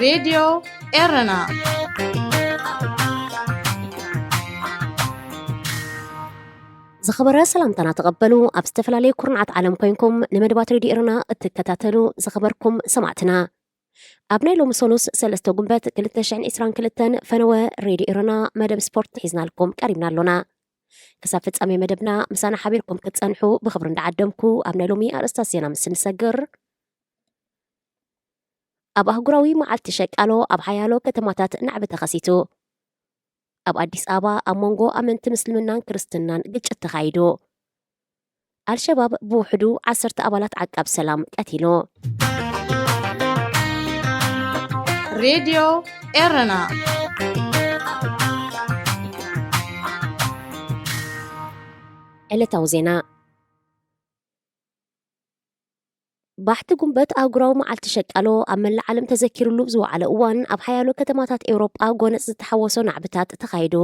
ሬድዮ ኤረና። ዝኸበረ ሰላምታና ተቐበሉ። ኣብ ዝተፈላለዩ ኩርናዓት ዓለም ኮይንኩም ንመደባት ሬድዮ ኤረና እትከታተሉ ዝኸበርኩም ሰማዕትና፣ ኣብ ናይ ሎሚ ሰሉስ ሰለስተ ጉንበት ክልተ ሽሕን ዕስራን ክልተን ፈነወ ሬድዮ ኤረና መደብ ስፖርት ሒዝናልኩም ቀሪብና ኣሎና። ክሳብ ፍጻሜ መደብና ምሳና ሓቢርኩም ክትጸንሑ ብኽብሪ እንዳዓደምኩ፣ ኣብ ናይ ሎሚ ኣርእስታት ዜና ምስ ንሰግር፣ ኣብ ኣህጉራዊ መዓልቲ ሸቃሎ ኣብ ሓያሎ ከተማታት ናዕቢ ተኸሲቱ። ኣብ ኣዲስ ኣበባ ኣብ መንጎ ኣመንቲ ምስልምናን ክርስትናን ግጭት ተኻይዱ። ኣልሸባብ ብውሕዱ ዓሰርተ ኣባላት ዓቃብ ሰላም ቀቲሉ። ሬድዮ ኤረና። ዕለታዊ ዜና። ባሕቲ ጉንበት ኣህጉራዊ መዓልቲ ሸቃሎ ኣብ መላእ ዓለም ተዘኪሩሉ ዝወዓለ እዋን፣ ኣብ ሓያሎ ከተማታት ኤውሮጳ ጎነጽ ዝተሓወሶ ናዕብታት ተኻይዱ።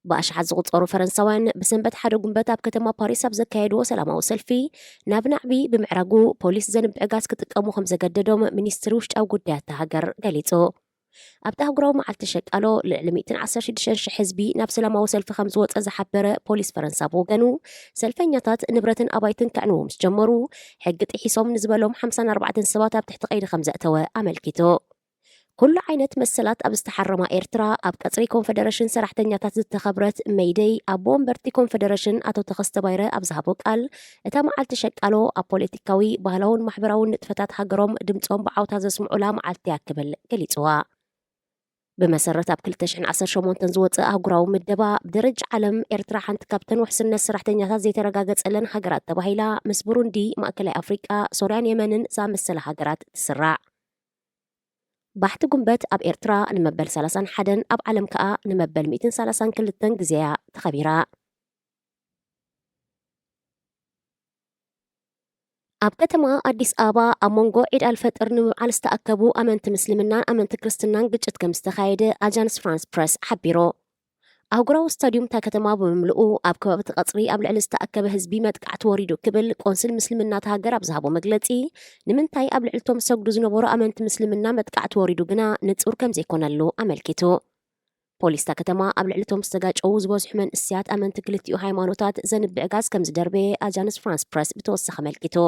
ብኣሽሓት ዝቑጸሩ ፈረንሳውያን ብሰንበት ሓደ ጉንበት ኣብ ከተማ ፓሪስ ኣብ ዘካየድዎ ሰላማዊ ሰልፊ፣ ናብ ናዕቢ ብምዕራጉ ፖሊስ ዘንብዕ ጋዝ ክጥቀሙ ከም ዘገደዶም ሚኒስትሪ ውሽጣዊ ጉዳያት እታ ሃገር ገሊጹ። ኣብቲ ኣህጉራዊ መዓልቲ ሸቃሎ ልዕሊ ሚእትን ዓሰርተ ሽዱሽተን ሽሕ ህዝቢ ናብ ሰላማዊ ሰልፊ ከም ዝወጸ ዝሓበረ ፖሊስ ፈረንሳ ብወገኑ፣ ሰልፈኛታት ንብረትን ኣባይትን ከዕንዉ ምስ ጀመሩ፣ ሕጊ ጥሒሶም ንዝበሎም ሓምሳን ኣርባዕተን ሰባት ኣብ ትሕቲ ቀይዲ ከም ዘእተወ ኣመልኪቱ። ኩሉ ዓይነት መሰላት ኣብ ዝተሓረማ ኤርትራ፣ ኣብ ቀጽሪ ኮንፈደረሽን ሰራሕተኛታት ዝተኸብረት መይደይ ኣቦ ወንበርቲ ኮንፈደረሽን ኣቶ ተኸስተ ባይረ ኣብ ዝሃቦ ቃል፣ እታ መዓልቲ ሸቃሎ ኣብ ፖለቲካዊ፣ ባህላውን ማሕበራውን ንጥፈታት ሃገሮም ድምጾም ብዓውታ ዘስምዑላ መዓልቲ እያ ክብል ገሊጽዋ። ብመሰረት ኣብ ክልተ ሽሕን ዓሰርተ ሸሞንተን ዝወጸ ኣህጉራዊ ምደባ፣ ብደረጃ ዓለም ኤርትራ ሓንቲ ካብተን ውሕስነት ሰራሕተኛታት ዘይተረጋገጸለን ሃገራት ተባሂላ ምስ ቡሩንዲ፣ ማእከላይ ኣፍሪቃ፣ ሶርያን የመንን ዝኣመሰላ ሃገራት ትስራዕ። ባሕቲ ጉንበት ኣብ ኤርትራ ንመበል ሰላሳን ሓደን፣ ኣብ ዓለም ከኣ ንመበል ሚእትን ሰላሳን ክልተን ግዜ እያ ተኸቢራ። ኣብ ከተማ ኣዲስ ኣበባ ኣብ መንጎ ዒድ ኣልፈጥር ንምብዓል ዝተኣከቡ ኣመንቲ ምስልምናን ኣመንቲ ክርስትናን ግጭት ከም ዝተኻየደ ኣጃንስ ፍራንስ ፕረስ ሓቢሩ። ኣህጉራዊ ስታድዩም እታ ከተማ ብምምልኡ፣ ኣብ ከባቢ እቲ ቀጽሪ ኣብ ልዕሊ ዝተኣከበ ህዝቢ መጥቃዕቲ ወሪዱ ክብል ቆንስል ምስልምና እታ ሃገር ኣብ ዝሃቦ መግለጺ፣ ንምንታይ ኣብ ልዕሊ እቶም ዝሰግዱ ዝነበሩ ኣመንቲ ምስልምና መጥቃዕቲ ወሪዱ ግና ንጹር ከም ዘይኮነሉ ኣመልኪቱ። ፖሊስ እታ ከተማ ኣብ ልዕሊ እቶም ዝተጋጨዉ ዝበዝሑ መንእሰያት ኣመንቲ ክልቲኡ ሃይማኖታት ዘንብዕ ጋዝ ከም ዝደርበየ ኣጃንስ ፍራንስ ፕረስ ብተወሳኺ ኣመልኪቱ።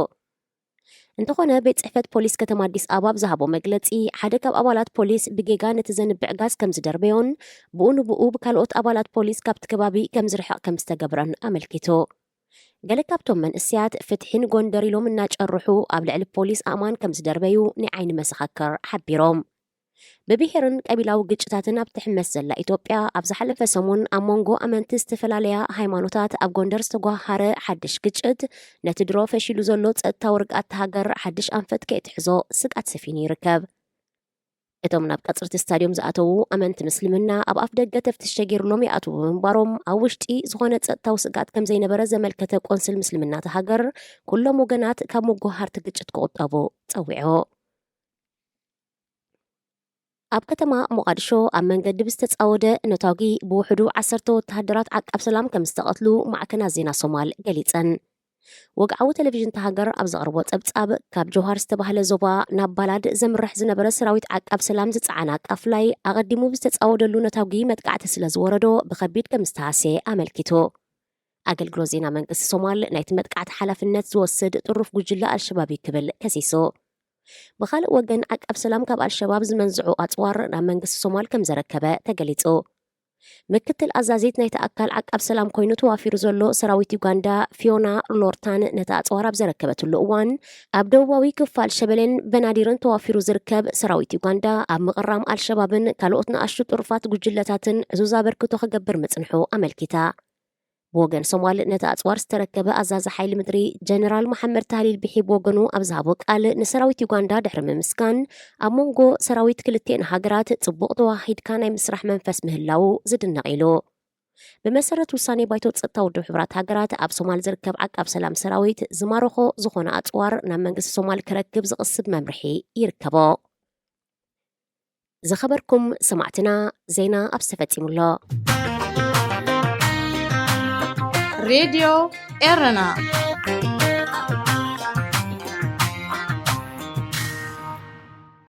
እንተኾነ፣ ቤት ጽሕፈት ፖሊስ ከተማ ኣዲስ ኣበባ ኣብ ዝሃቦ መግለጺ፣ ሓደ ካብ ኣባላት ፖሊስ ብጌጋ ነቲ ዘንብዕ ጋዝ ከም ዝደርበዮን ብኡ ንብኡ ብካልኦት ኣባላት ፖሊስ ካብቲ ከባቢ ከም ዝርሕቕ ከም ዝተገብረን ኣመልኪቱ። ገለ ካብቶም መንእሰያት ፍትሒ ንጎንደር ኢሎም እናጨርሑ ኣብ ልዕሊ ፖሊስ ኣእማን ከም ዝደርበዩ ናይ ዓይኒ መሰኻክር ሓቢሮም። ብብሄርን ቀቢላዊ ግጭታትን ኣብ ትሕመስ ዘላ ኢትዮጵያ፣ ኣብ ዝሓለፈ ሰሙን ኣብ መንጎ ኣመንቲ ዝተፈላለያ ሃይማኖታት ኣብ ጎንደር ዝተጓሃረ ሓድሽ ግጭት፣ ነቲ ድሮ ፈሺሉ ዘሎ ጸጥታዊ ርግኣት እታ ሃገር ሓድሽ ኣንፈት ከይትሕዞ ስግኣት ሰፊኑ ይርከብ። እቶም ናብ ቀጽርቲ ስታድዮም ዝኣተዉ ኣመንቲ ምስልምና፣ ኣብ ኣፍ ደገ ተፍትሽ ተገይሩሎም ይኣትዉ ብምንባሮም፣ ኣብ ውሽጢ ዝኾነ ጸጥታዊ ስግኣት ከም ዘይነበረ ዘመልከተ ቆንስል ምስልምና እታ ሃገር፣ ኩሎም ወገናት ካብ ምጉሃርቲ ግጭት ክቑጠቡ ጸዊዑ። ኣብ ከተማ ሞቓድሾ ኣብ መንገዲ ብዝተጻወደ ነታጒ ብውሕዱ ዓሰርተ ወተሃደራት ዓቃብ ሰላም ከም ዝተቐትሉ ማዕከናት ዜና ሶማል ገሊጸን። ወግዓዊ ቴሌቪዥን እታ ሃገር ኣብ ዘቕርቦ ጸብጻብ፣ ካብ ጆሃር ዝተባህለ ዞባ ናብ ባላድ ዘምርሕ ዝነበረ ሰራዊት ዓቃብ ሰላም ዝጸዓና ቃፍላይ ኣቐዲሙ ብዝተጻወደሉ ነታጒ መጥቃዕቲ ስለ ዝወረዶ ብኸቢድ ከም ዝተሃስየ ኣመልኪቱ። ኣገልግሎት ዜና መንግስቲ ሶማል፣ ናይቲ መጥቃዕቲ ሓላፍነት ዝወስድ ጥሩፍ ጉጅለ ኣልሸባብ እዩ ክብል ከሲሱ። ብኻልእ ወገን፣ ዓቃብ ሰላም ካብ ኣልሸባብ ዝመንዝዑ ኣጽዋር ናብ መንግስቲ ሶማል ከም ዘረከበ ተገሊጹ። ምክትል ኣዛዚት ናይቲ ኣካል ዓቃብ ሰላም ኮይኑ ተዋፊሩ ዘሎ ሰራዊት ዩጋንዳ፣ ፊዮና ሎርታን፣ ነቲ ኣጽዋር ኣብ ዘረከበትሉ እዋን፣ ኣብ ደቡባዊ ክፋል ሸበሌን በናዲርን ተዋፊሩ ዝርከብ ሰራዊት ዩጋንዳ፣ ኣብ ምቕራም ኣልሸባብን ካልኦት ንኣሽቱ ጥሩፋት ጉጅለታትን ዕዙዝ ኣበርክቶ ክገብር ምጽንሑ ኣመልኪታ። ብወገን ሶማል፣ ነቲ ኣጽዋር ዝተረከበ ኣዛዚ ሓይሊ ምድሪ ጀነራል መሓመድ ታህሊል ቢሒ ብወገኑ ኣብ ዝሃቦ ቃል፣ ንሰራዊት ዩጋንዳ ድሕሪ ምምስጋን፣ ኣብ መንጎ ሰራዊት ክልቲኤን ሃገራት ጽቡቕ ተዋሂድካ ናይ ምስራሕ መንፈስ ምህላዉ ዝድነቕ ኢሉ። ብመሰረት ውሳኔ ባይቶ ጸጥታ ውድብ ሕቡራት ሃገራት፣ ኣብ ሶማል ዝርከብ ዓቃብ ሰላም ሰራዊት ዝማረኾ ዝኾነ ኣጽዋር ናብ መንግስቲ ሶማል ክረክብ ዝቕስብ መምርሒ ይርከቦ። ዝኸበርኩም ሰማዕትና፣ ዜና ኣብዚ ተፈጺሙ ኣሎ። ሬድዮ ኤረና።